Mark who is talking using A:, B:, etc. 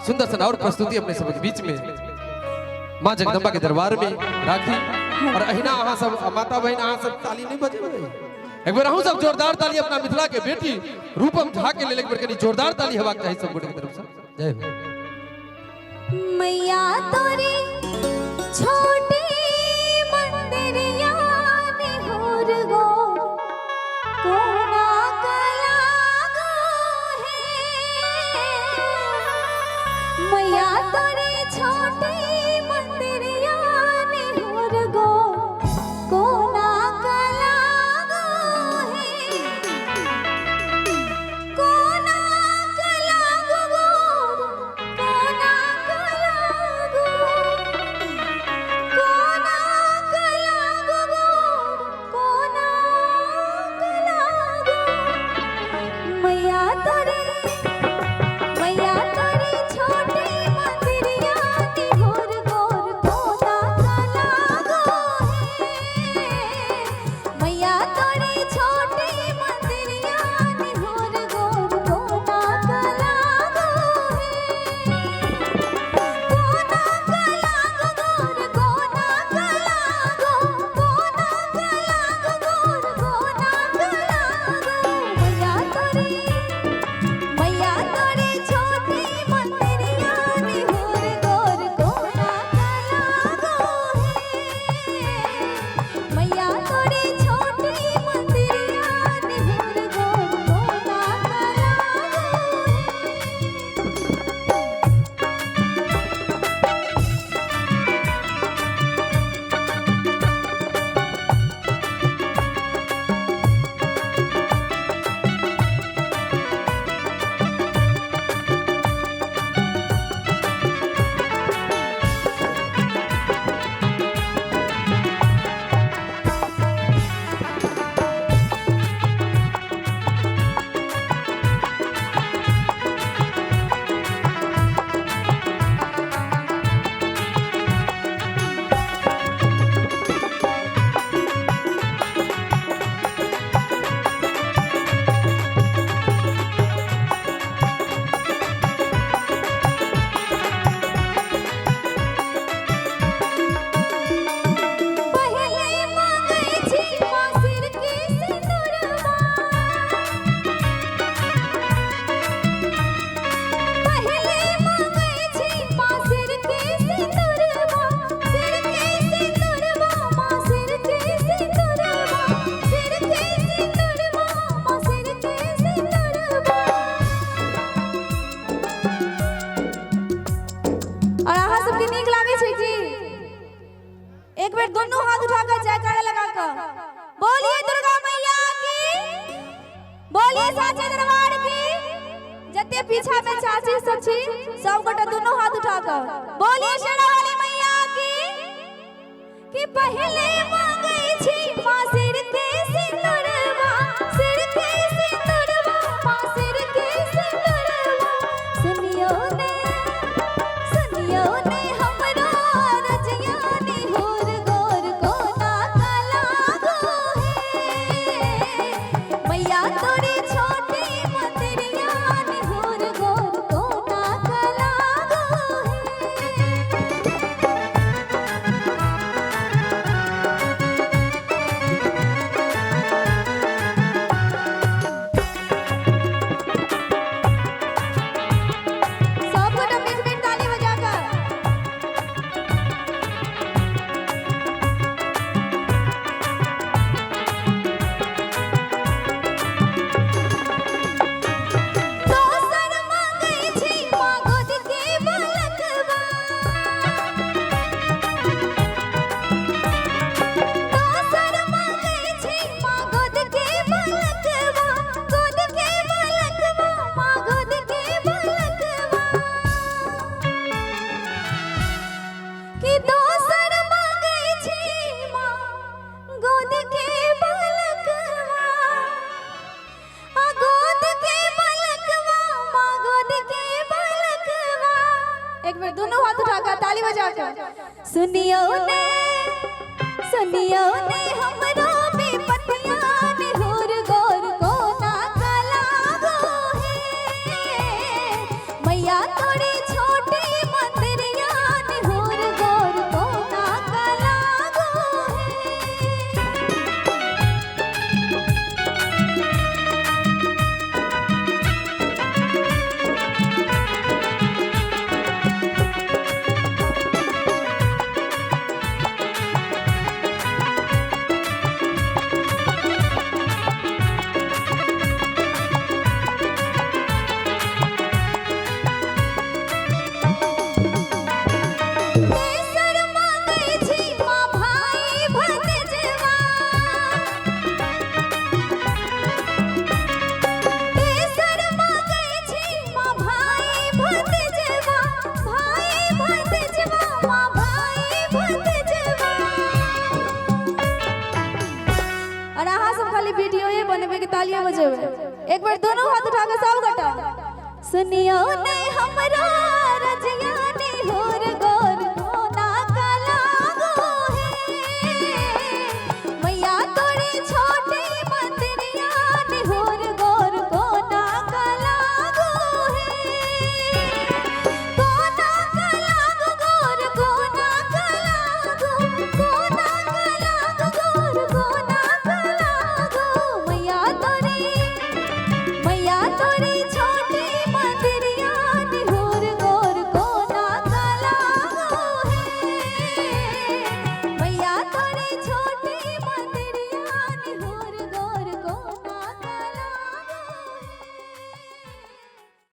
A: सुंदर सन और प्रस्तुति अपने सबके बीच में माँ जगदम्बा के दरबार में राखी। और अहिना अहाँ सब माता बहन अहाँ सब ताली नहीं बजेबै, एक बेर अहूँ सब जोरदार ताली अपना मिथिला के बेटी रूपम झा के लेल एक बेर कनी जोरदार ताली हेबाक चाही सब गोटे के तरफ से। जय हो।
B: मैया तोरी छोटी मंदिरिया निहुर गो कोना कला गो है। मैया तोरी छोटी मंदिरिया निहुर गो कोना कला गो है। कोना कला गो कोना कला गो कोना कला गो कोना कला गो। मैया तोरी छोटी मंदिरिया निहुर गोर कोना कला गो है। मैया तोरी छोटी मंदिरिया निहुर गोर कोना कला गो है। कोना कला गो गोर कोना कला गो कोना कला गो गोर कोना कला गो। मैया तोरी छोटी मंदिरिया निहुर गोर कोना कला गो है। मैया तोरी छोटी मंदिरिया निहुर गोर कोना कला गो है। पहिले मांगै छी माँ सिर के सिंदूरवा। पहिले मांगै छी माँ सिर के सिंदूरवा, सिर के सिंदूरवा माँ सिर के सिंदूरवा, सिर के सिंदूरवा माँ सिर के सिंदूरवा। और अहाँ सबके नीक लागै छै की? एक बेर दोनों हाथ उठाकर जयकारा लगाकर बोलिए दुर्गा मैया की, बोलिए साचे दरबार की। जते पीछा में चाची सब छी सब गोटा दोनों हाथ उठाकर बोलिए शेरा वाली मैया की। कि पहले मांगै छी माँ सिर के सिंदूरवा, सिर के सिंदूरवा माँ सिर के सिंदूरवा। सुनियो ने सुनियो ने हमरो रजिया निहुर गोर कोना कला गो है। मैया तोरी छोटी मंदिरिया निहुर गोर कोना कला गो है। सब गोटा मिल मिल ताली बजाकर। दोसर मांगै छी माँ गोद के बालकवा। दोसर मांगै छी माँ गोद के बालकवा, गोद के बालकवा माँ गोद के बालकवा। कि दोसर मांगै छी माँ गोद के बालकवा, आ गोद के बालकवा माँ गोद के बालकवा। एक बेर दोनों हाथ उठाकर ताली बजाकर सुनियो ने सुनियो ने हमरो विपतिया निहुर गोर कोना कला गो है। मैया तोरी छोटी एक बेर दोनों हाथ उठा के सब गोटा। सुनियो ने हमरा